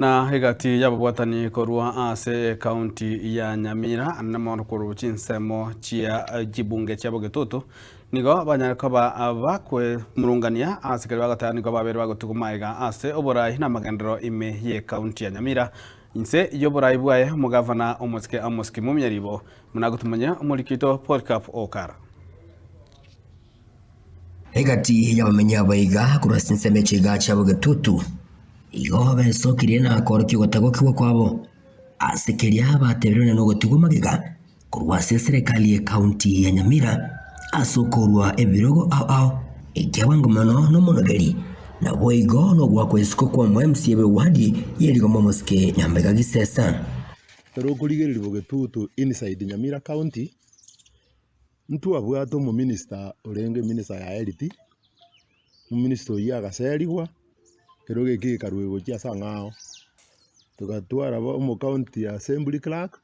Na egati y'ababwatani korwa ase ekaunti ya Nyamira anene mono korwa chinsemo chia chibunge chia Bogetutu nigo banyare koba bakwemurungania ase keria bagoteba nigo babere bagotuguma aiga ase oborai na amagenderero ime y'ekaunti ya Nyamira inse y'oborai bwaye omogavana omosike Amos Kimumia Ribo buna agotumanya omoriki oito Polycarp Okara. Egati y'abamenyi abaiga korwa ase ensemo echiga chiabo getutu, igo besokirie na koorokia ogotagokigwa kwabo ase keria batebire onye nogotigwa magega korwa ase eserekari y'ecounty ya Nyamira ase okorua ebirogo ao ao ekiabwango mono nomonogeri naboigo nogoakwa isiko kwa omo MCA bw'ewadi y'erigoma omosike Nyambega Gisesa. Ekero okorigereria bogetutu inside Nyamira county, Ntwabwate omominister orenge minister ya health, omominister oyio agaserigwa, ekerogo ekio gekarwa gochia ase ang'ao, togatwara bo omocounty assembly clerk,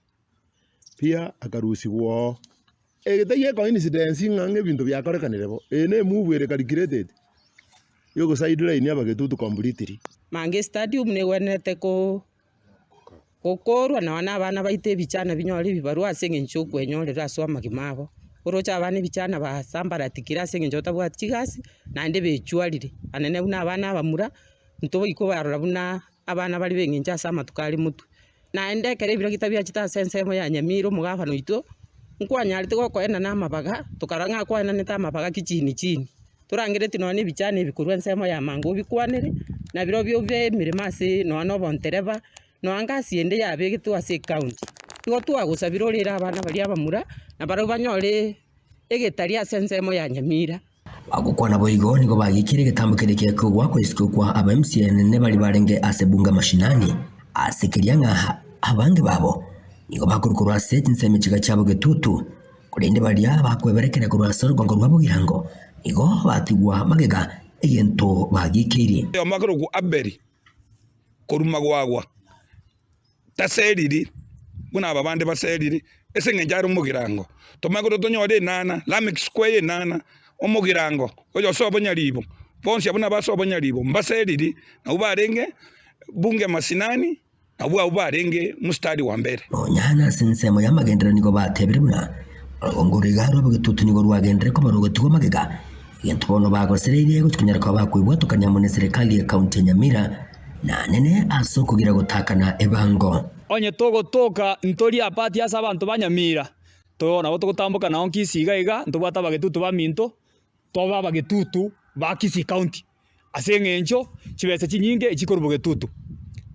pia akarusigwa oo. Eye tari ecoincidence ng'a ng'a ebinto biakorekanire bo, eye ne emove ere calculated ya ogosideline abagetutu completely. Mange stadium negwenerete ko. Gokoorwa nonya na abana baito ebichana binyore ebibarua ase eng'encho y'okwenyorera ase amagima abo. Oroche abana ebichana basambaratikire ase eng'encho batabwati chigasi, naende bechwarire. Anene buna abana abamura, ntoboi kobarora buna abana bare b'eng'encho ase amatuko are motwe. Naende ekero ebiragita biachete ase ensemo ya Nyamira omogabana oito, nkwanyarete gokoenana amabaga, tokarora ng'a kwaenanete amabaga kichini chini. Torangeretie nonya nebichani ebi korwa ensemo ya manga obikwanere, na birobio bibe emeremo ase nonya na obontereba, nonya ngasi ende yabegetwe ase ecounty. Igo twagosabire orere abana baria abamura, na barabwo banyore egetari ase ensemo ya Nyamira. Bagokwana boigo nigo bagiikire egetambo keria gekogwa isiko kwa aba MCA ne baria barenge ase ebunge mashinani, ase keria ng'a abange babo nigo bakorwa korwa ase chinsemo chiga chiabo getutu. Korende baria bakweberekeria korwa ase orogongo rwa bogirango nigo batigwa magega egento bagiikeirie. Oyomo akorokwa Abeli korwa magwagwa, taseriri buna aba bande baseriri, ase engencho are omogirango. Tomanye korwa tonyore enana, Lameck Square enana, omogirango oyo ase obonyaribo, bonsi abwo nabase obonyaribo, mbaseriri, nabwo barenge bunge masinani. Abwo abwo barenge mstari wa mbere. Nonya nase ensemo y'amagenderero nigo batebire buna orogongo rw'iga rw'abagetutu nigo rwagenderire koba rogotigwa magega, egento bono bagosereirie gochia konyara koba bakoibwatokania amo neserekari y'ecounty ya Nyamira na nene ase okogira gotakana ebango. Onye togotoka ntori apati ase abanto ba Nyamira, to nabo togotamboka nao Kisii iga iga, ntobwate abagetutu baminto, tobe abagetutu ba Kisii County. Ase eng'encho chibesa chinyinge echikorwa bogetutu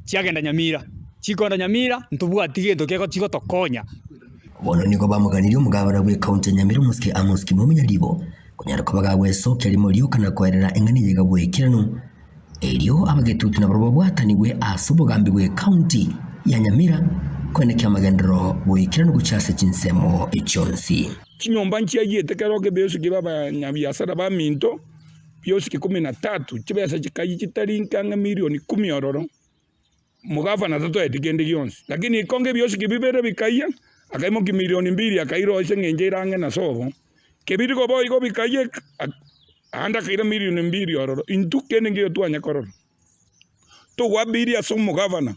chiagenda Nyamira, chikoenda Nyamira ntobwati gento kego chigotokonya. Bono nigo bamoganirie omogabana bw'ecounty ya Nyamira omosike Amos Kimumi Nyaribo konyara koba gagwesokia rimo rioka na koerera eng'ana eye iga bw'ekeranu erio abagetutu nabarobwo babwatanigwe ase obogambi bw'ecounty ya Nyamira koenekia amagenderero bw'ekeranu gochia ase chinsemo chionsi. Chinyomba nchiayiete kero kebiosi kia abanyabiasara baminto. Bionsi ikomi na tatu, chibesa chikayia chitari inke ang'e milioni ikomi ororo, omogavana tatoeti kende gionsi. Lakini ikongo ebiosiki bibere bikayia, akaimokia milioni mbili akaira ase eng'encho ere ang'e na sobo, kebirigo boigo bikayia, aande akaira milioni mbili ororo. Intwe kende nkeiyo twanya korora. Togwabirie ase omogavana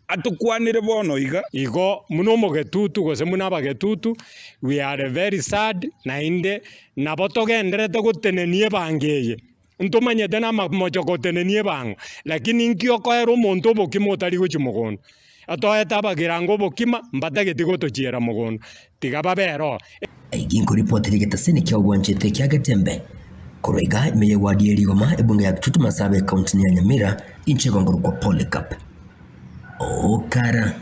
atokwanere bono iga. Igo buna omogetutu gose buna abagetutu, we are very sad naende nabo togenderete gotenenia ebango eye. Ntomanyete na amamocho gotenenia ebango, lakini inki okoera omonto obokima otari gochia mogondo? Otoete abagirango obokima, mbatageti gotochiera mogondo, tiga babere oo. Eki nkoripoti rigetasini kia obwanchete kia Getembe korwa iga ime y'ewadi ye Rigoma ebunge ya Kitutu Masaaba ekaunti ya Nyamira inche gongorokwa Polycarp Okara.